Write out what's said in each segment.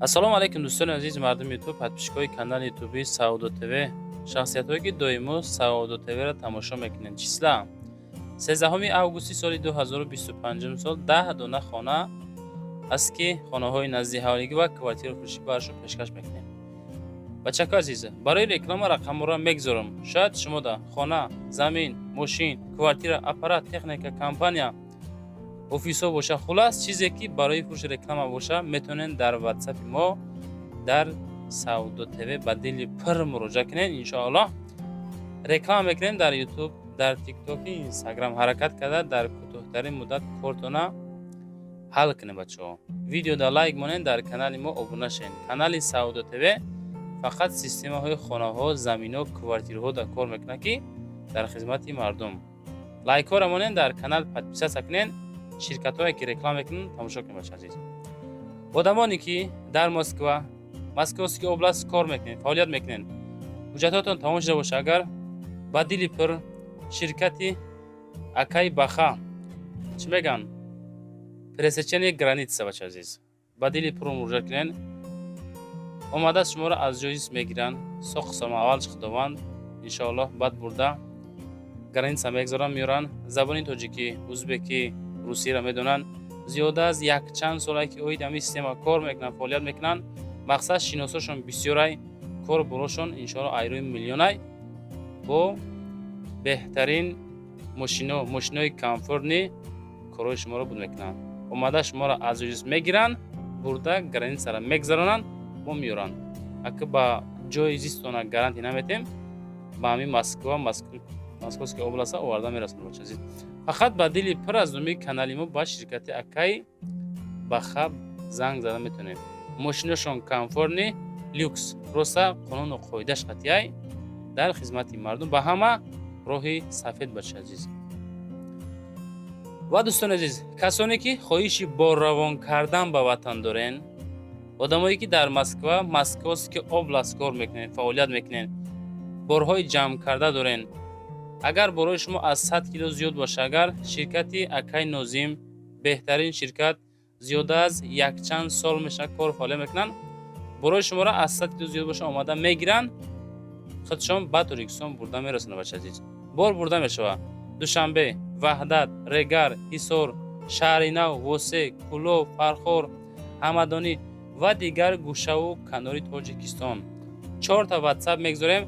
Ассалому алайкум, дӯстони азиз, мардуми Ютуб, подписчикои канали Ютуби Савдо ТВ, шахсиятҳое, ки доимо Савдо ТВро тамошо мекунед. Числа 13 августи соли 2025 сол 10 дона хона аст, ки хонаҳои назди ҳавлигӣ ва квартира фурӯшӣ барашон пешкаш мекунем. Бачако азиз, барои реклама рақамҳоро мегузорам. Шояд шумода хона, замин, мошин, квартира, аппарат, техника, компания, офисҳо боша, хулас, чизе ки барои фурӯши реклама боша, метавонед дар Ватсапи мо, дар Савдо ТВ ба дили пур муроҷиат кунед. Иншоаллоҳ, реклама мекунем дар Ютуб, дар Тиктоки, Инстаграм. Ҳаракат карда, дар кӯтоҳтарин муддат кортона ҳал кунем. Бачаҳо, видеода лайк монед, дар канали мо обуна шавед. Канали Савдо ТВ фақат системаҳои хонаҳо, заминҳо, квартираҳо дар кор мекунад, ки дар хизмати мардум. Лайкҳоро монед, дар канал подписаться кунед, ширкатҳое ки реклама мекунанд, тамошо кунед. Бача азиз, одамоне ки дар Москва, Московский область кор мекунед, фаъолият мекунед, ҳуҷҷатҳотон тамом шуда боша агар, ба дили пур ширкати акай Баха, чӣ мегӯянд, пересечение граница, бача азиз, ба дили пур муроҷиат кунед. Омада шуморо аз ҷои мегиранд соқ салом, аввалш Худованд, иншоаллоҳ, баъд бурда граница мегузоранд, меоранд. Забони тоҷикӣ, узбекӣ, русиро медонанд. Зиёда аз якчанд солае ки оид ҳамин система кор мекунанд, фаъолият мекунанд. Мақсад, шиносошон бисёрай, кор борошон иншоалло айрӯи миллионай. Бо беҳтарин мошино, мошинои комфортный корҳои шуморо буд мекунанд. Омада шуморо аз ҷои мегиранд, бурда границаро мегузаронанд, мо меоранд. Ака, ба ҷои зистона гарантия наметем, ба ҳамин Москва, Московская областа оварда мерасонад. Бача азиз, фақат ба дили пур аз номи канали мо ба ширкати акай Баха занг зада метавонем. Мошинашон комфортный, люкс, роста қонуну қоидаш қатъияй, дар хизмати мардум, ба ҳама роҳи сафед. Бачи азиз ва дӯстони азиз, касоне ки хоҳиши борравон кардан ба ватан дорен, одамое ки дар Москва, Московский область кор мекунед, фаъолият мекунед, борҳои ҷамъкарда дорен, агар борои шумо аз 100 кило зиёд бошад агар, ширкати акай Нозим, беҳтарин ширкат, зиёда аз якчанд сол мешавад кор фаъолият мекунанд, борои шуморо аз 100 кило зиёд боша, омада мегиранд, худшон ба Тоҷикистон бурда мерасонад. Бача азиз, бор бурда мешавад Душанбе, Ваҳдат, Регар, Ҳисор, Шаҳри Нав, Восе, Кӯлоб, Фархор, Ҳамадонӣ ва дигар гӯшаву канори Тоҷикистон. Чорта Ватсап мегузорем.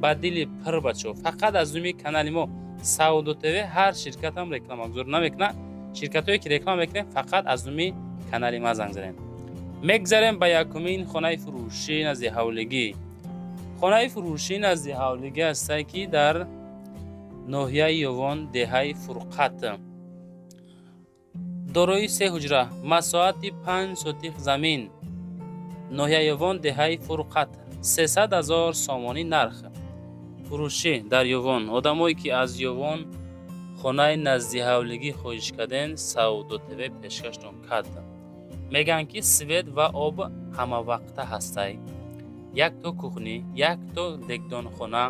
Ба дили пир, бачаҳо, фақат аз номи канали мо Савдо ТВ. Ҳар ширкатам рекламагузор намекунад. Ширкатҳое ки реклама мекунем, фақат аз номи канали ма занг занем. Мегзарем ба якумин хонаи фурӯшӣ назди ҳавлигӣ. Хонаи фурӯшӣ назди ҳавлигӣ ҳастае, ки дар ноҳияи Ёвон, деҳаи Фурқат, дорои се ҳуҷра, масоҳати 5 сотих замин. Ноҳияи Ёвон, деҳаи Фурқат, 300 000 сомонӣ нарх фурӯшӣ дар Ёвон. Одамое ки аз Ёвон хонаи наздиҳавлигӣ хоҳиш карден, Савдо ТВ пешкаштон кард. Мегӯянд, ки свет ва об ҳамавақта ҳастай, якто кухня, якто дегдонхона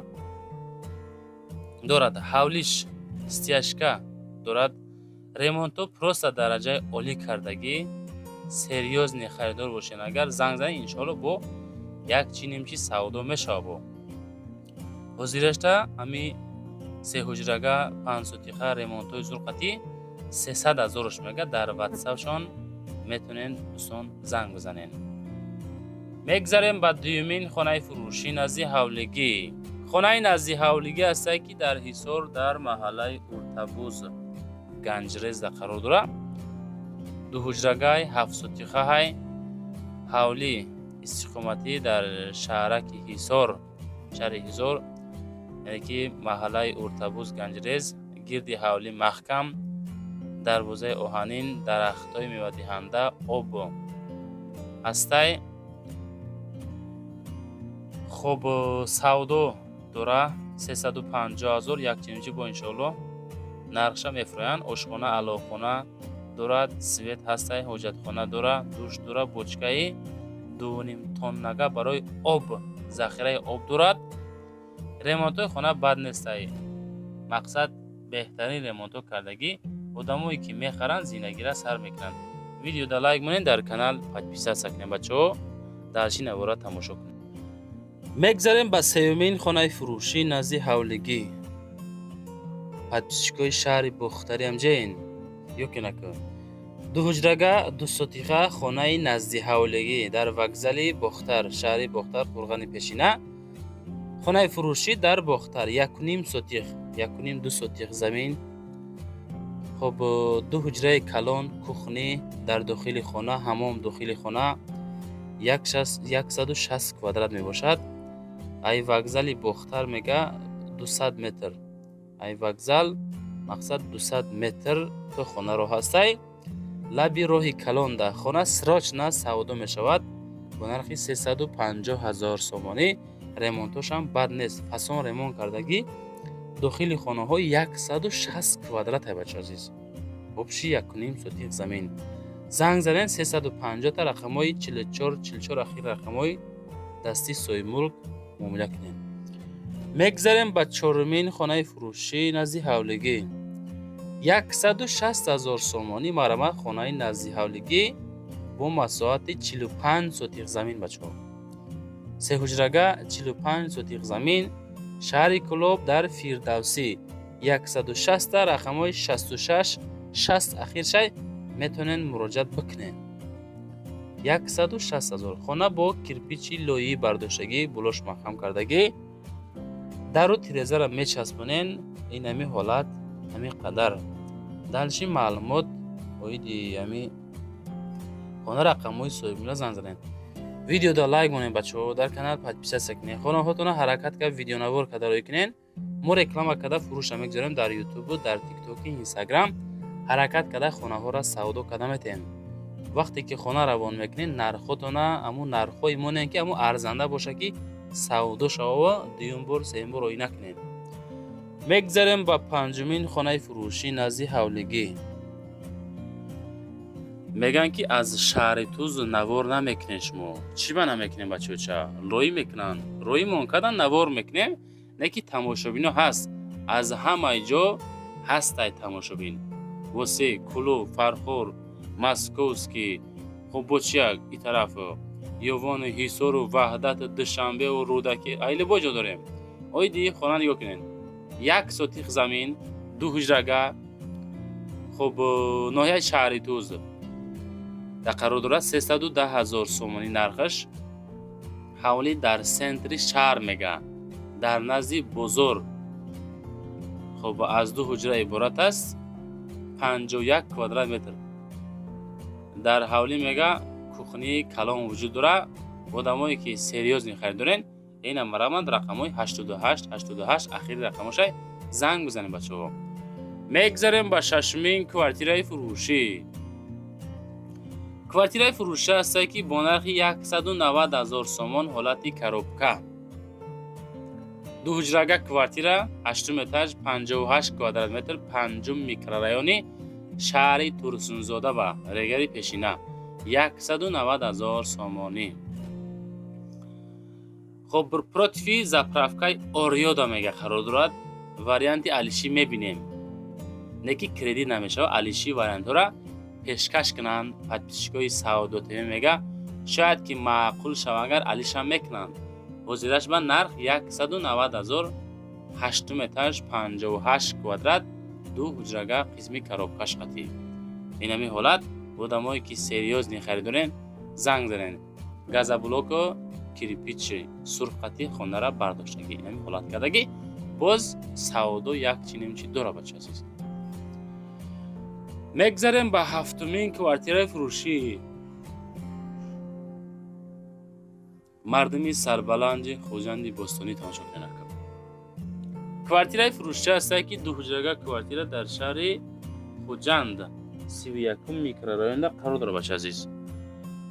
дорад, ҳавлиш стяжка дорад, ремонто просто дараҷаи олӣ кардагӣ. Серьёзный харидор бошед агар, занг занед, иншоалло, бо як чи нимчи савдо мешавад. Бо ҳозирашта ҳами сеҳуҷрага, 5 сотиха, ремонтҳои зурқатӣ 300 000-ш мега. Дар Ватсапшон метавонед, дӯстон, занг бизанед. Мегзарем ба дуюмин хонаи фурӯшӣ назди ҳавлигӣ. Хонаи назди ҳавлигӣ ҳастае, ки дар Ҳисор, дар маҳаллаи Уртабуз, Ганҷрезда қарор дорад. Дуҳуҷрагай, 7 сотихаҳай, ҳавлӣ истиқоматӣ дар шаҳраки Ҳисор, шаҳри Ҳисор, яъне ки маҳаллаи Уртабуз, Ганҷрез. Гирди ҳавлӣ маҳкам, дарвозаи оҳанин, дарахтҳои мевадиҳанда, об ҳастай. Хуб, савдо дора 350 000, якчинчи бо иншоалло нархша мефурӯянд. Ошхона, аловхона дорад, свет ҳастай, ҳоҷатхона дора, душ дора, бочкаи 2,5 тоннага барои об, захираи об дорад. Ремонтҳои хона бад нестай, мақсад, беҳтарин ремонтҳо кардагӣ. Одамое ки мехаранд, зиндагиро сар мекунанд. Видеода лайк монед, дар канал подписаться кунед, бачаҳо. Дальше навора тамошо кунед. Мегзарем ба сеюмин хонаи фурӯшӣ назди ҳавлигӣ. Подписчикои шаҳри Бохтариам ҷен ё ки наку? Дуҳуҷрага, дусотиха хонаи назди ҳавлигӣ дар вокзали Бохтар, шаҳри Бохтар, Қурғани пешина. Хонаи фурӯшӣ дар Бохтар, 1,5 сотих, 1,5-2 сотих замин. Хоб, ду ҳуҷраи калон, кухни дар дохили хона, ҳамом дохили хона, 160 квадрат мебошад. Ай вокзали Бохтар мега 200 метр. Ай вокзал мақсад 200 метр то хона роҳ ҳастай. Лаби роҳи калонда хона срочно савдо мешавад бо нархи 350 ҳазор сомонӣ. Ремонтошам бад нест, фасон ремонт кардагӣ. Дохили хонаҳо 160 квадрат ай, бача азиз. Общий 1,5 сотих замин. Занг заден 350 та рақамҳои 44 44 ахир рақамҳои дасти соҳибмулк муомила кунед. Мегзарем ба чорумин хонаи фурӯшӣ назди ҳавлигӣ. 160 ҳазор сомонӣ марамат хонаи назди ҳавлигӣ бо масоҳати 45 сотих замин, бачаҳо. Сеҳуҷрага, 45 сотих замин, шаҳри Кӯлоб, дар Фирдавсӣ, 160 та рақамҳои 66 60 ахиршай метавонед муроҷиат бикунед. 160 ҳазор. Хона бо кирпичи лоии бардоштагӣ, булош маҳкам кардагӣ, дару тирезаро мечаспонен. Ин ҳами ҳолат, ҳамин қадар. Дальше маълумот оиди ҳами хона рақамҳои соҳибмулк занг занед. Видеода лайк монед, бачаҳо, дар канал подписаться кунед. Хонаҳотона ҳаракат кард видеонавор карда рӯй кунед. Мо реклама карда фурӯша мегузорем дар Ютубу, дар Тиктоки, Инстаграм. Ҳаракат карда хонаҳоро савдо карда метаҳем. Вақте ки хона равон мекунед, нархотона ҳамун нархҳое монед, ки ҳамун арзанда бошад, ки савдо шавава, дуюм бор, сеюм бор рӯй накунед. Мегзарем ба панҷумин хонаи фурӯшӣ назди ҳавлигӣ. Мегӯянд, ки аз шаҳри Туз навор намекунед шумо. Чӣ ба намекунем, бачаҳоча? Роӣ мекунанд. Роимон кардан, навор мекунем, не ки тамошобино ҳаст. Аз ҳамаи ҷо ҳастай тамошобин. Восе, Кӯлоб, Фархор, Московский, хуб, бо чия и тараф Ёвону Ҳисору Ваҳдату Душанбеу Рӯдакӣ, айли бо ҷо дорем. Оиди хона нигоҳ кунед. 1 сотих замин, ду ҳуҷрага, хуб, ноҳияи шаҳри Туз дар қарор дорад, 310 ҳазор сомонӣ нархаш. Ҳавлӣ дар центри шаҳр мега, дар назди бозор. Хуб, аз ду ҳуҷра иборат аст, 51 квадрат метр. Дар ҳавлӣ мега кухнии калон вуҷуд дорад. Одамое ки серьёзный харид дорен, ина мараманд рақамҳои 88 88 ахири рақамошай занг бизанем, бачаҳо. Мегзарем ба шашумин квартираи фурӯшӣ. Квартираи фурӯшӣ ҳастае, ки бо нархи 190 ҳазор сомон, ҳолати коробка, дуҳуҷрага квартира, ҳаштум этаж, 58 квадрат метр, панҷум микрорайони шаҳри Турсунзода ба Регари пешина, 190 ҳазор сомонӣ. Хоб, против заправкаи Ориёда мега қарор дорад. Варианти алишӣ мебинем, не ки кредит намешавад. Алиши вариантҳоро пешкаш кунанд подписчикои Саодо ТВ, мега шояд ки маъқул шава, агар алишам мекунанд. Ҳозираш ба нарх 190 ҳазор, ҳаштум этаж, 58 квадрат, ду ҳуҷрага, қисми коробкаш қатӣ. Инами ҳолат. Одамое ки серьёзный харидорен, занг занен. Газоблоко, кирпичи сурх қатӣ хонара бардоштагӣ, инами ҳолат кардагӣ. Боз савдо як чинимчи дора, бача азиз. Мегзарем ба ҳафтумин квартираи фурӯшӣ. Мардуми сарбаланди Хуҷанди бостонӣ тамошо кунед. Квартираи фурӯшӣ ҳастае, ки дуҳуҷрага квартира дар шаҳри Хуҷанд, 31-ум микрорайонда қарор дорад, бача азиз.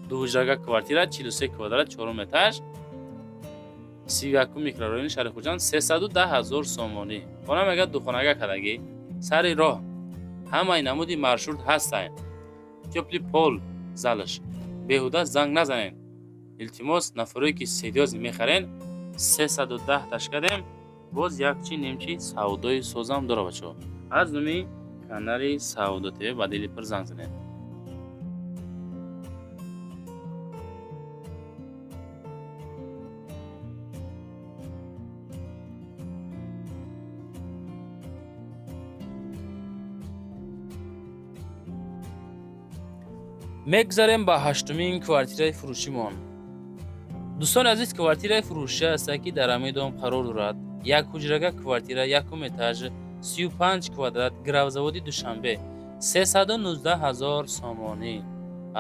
Дуҳуҷрага квартира, 43 квадрат, чорум этаж, 31-ум микрорайони шаҳри Хуҷанд, 310 ҳазор сомонӣ. Хона мега духонага кардагӣ, сари роҳ, ҳамаи намуди маршрут ҳастанд, тёплый пол залаш. Беҳуда занг назанед, илтимос. Нафарое ки серьёзный мехарен, 310 ташкадем, боз якчи немчи савдои созам дора, бачаҳо. Аз номи канали Савдо ТВ ба дили пир занг занед. Мегузарем ба ҳаштумин квартираи фурӯшимон. Дӯстони азиз, квартираи фурӯшӣ аст, ки дар ҳамин дом қарор дорад. Як ҳуҷрага квартира, якум этаж, 35 квадрат, Гравзаводи Душанбе, 319 ҳазор сомонӣ.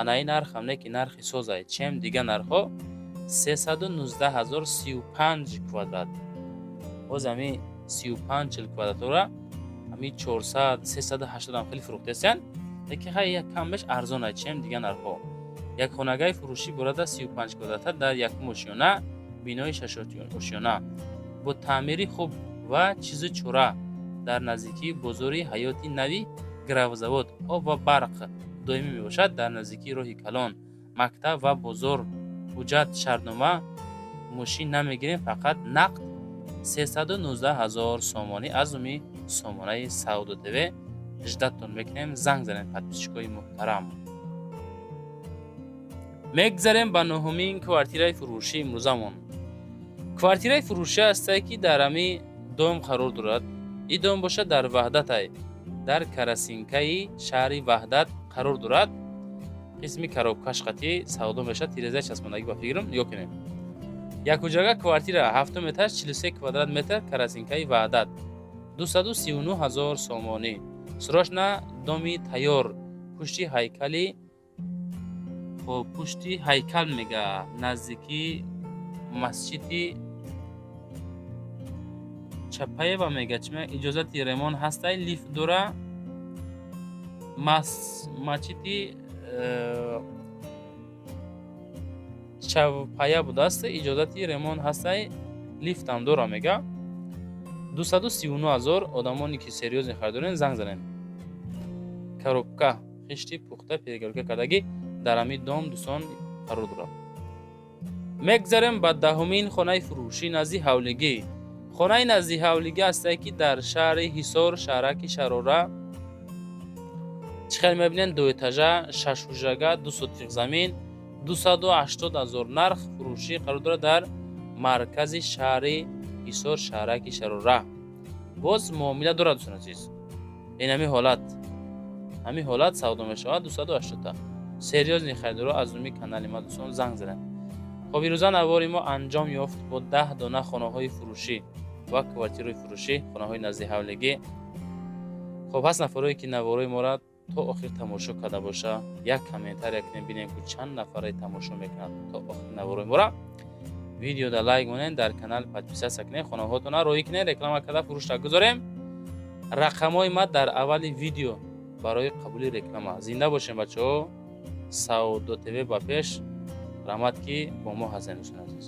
Ана ин нархам не, ки нархи созай, чем дига нархҳо. 319 ҳазор, 35 квадрат. Боз ҳами 35 40 квадратора ҳами 400, 380 ам хеле фурӯхтесиянд, лекин хай як кам беш арзон ай, чем дига нархҳо. Як хонагаи фурӯшӣ бурада, 35 квадрата, дар якум ошёна, бинои шашошёна, бо таъмири хуб ва чизу чора, дар наздикии бозори Ҳаёти Нави Гравзавод. Об ва барқ доимӣ мебошад. Дар наздикии роҳи калон, мактаб ва бозор. Ҳуҷҷат, шартнома, мошин намегирем, фақат нақд. 319 ҳазор сомонӣ. Аз номи сомонаи Савдо ТВ ждать тон мекунем, занг занем, подписчик ои муҳтарам. Мегзарем ба нуҳумин квартираи фурӯшӣ имрӯзамон. Квартираи фурӯшӣ ҳастае, ки дар ҳами дом қарор дорад. Ин дом бошад, дар Ваҳдатай, дар Карасинкаи шаҳри Ваҳдат қарор дорад. Қисми коробка ш қатӣ савдо мешавад, тирезаи часпондагӣ. Ба фикрам, нигоҳ кунем. Якҳуҷрага квартира, ҳафтум этаж, 43 квадрат метр, Карасинкаи Ваҳдат, 239 ҳазор сомонӣ. Срочно доми тайёр, пушти ҳайкали, хоб, пушти ҳайкал мега, наздикии масҷиди Чапаева мега. Чи, иҷозати ремонт ҳастай, лифт дора. Масҷиди Чапая будааст, иҷозати ремонт ҳастай, лифтам дора мега. 239 ҳазор. Одамоне ки серьёзный харидорен, занг занем. Коробка, хишти пухта, перегородка кардагӣ, дар ҳамин дом, дӯстон, қарор дорад. Мегзарем ба даҳумин хонаи фурӯшӣ назди ҳавлигӣ. Хонаи назди ҳавлигӣ ҳастае, ки дар шаҳри Ҳисор, шаҳраки Шарора. Чӣ хел мебинед, дуэтажа, шашҳуҷрага, 2 сотих замин, 280 ҳазор нарх фурӯшӣ, қарор дорад дар маркази шаҳри Ҳисор, шаҳраки Шарора. Боз муомила дорад, дӯстон азиз. Ин ҳамин ҳолат, ҳамин ҳолат савдо мешавад, 280-та. Серьёзный харидоро аз номи канали ма, дӯстон, занг занед. Хоб, ирӯза навори мо анҷом ёфт бо 10 дона хонаҳои фурӯшӣ ва квартираҳои фурӯшӣ, хонаҳои назди ҳавлигӣ. Хоб, ҳаст нафарое, ки наворои моро то охир тамошо карда боша, як комментария кунем, бинем, ки чанд нафаре тамошо мекунад то охир наворои моро. Видеода лайк монед, дар канал подписаться кунед, хонаҳотона роҳӣ кунед, реклама карда фурӯшта гузорем. Рақамҳои ма дар аввали видео барои қабули реклама. Зинда бошем, бачаҳо! Савдо ТВ ба пеш! Раҳмат, ки бо мо ҳастед, дӯстони азиз.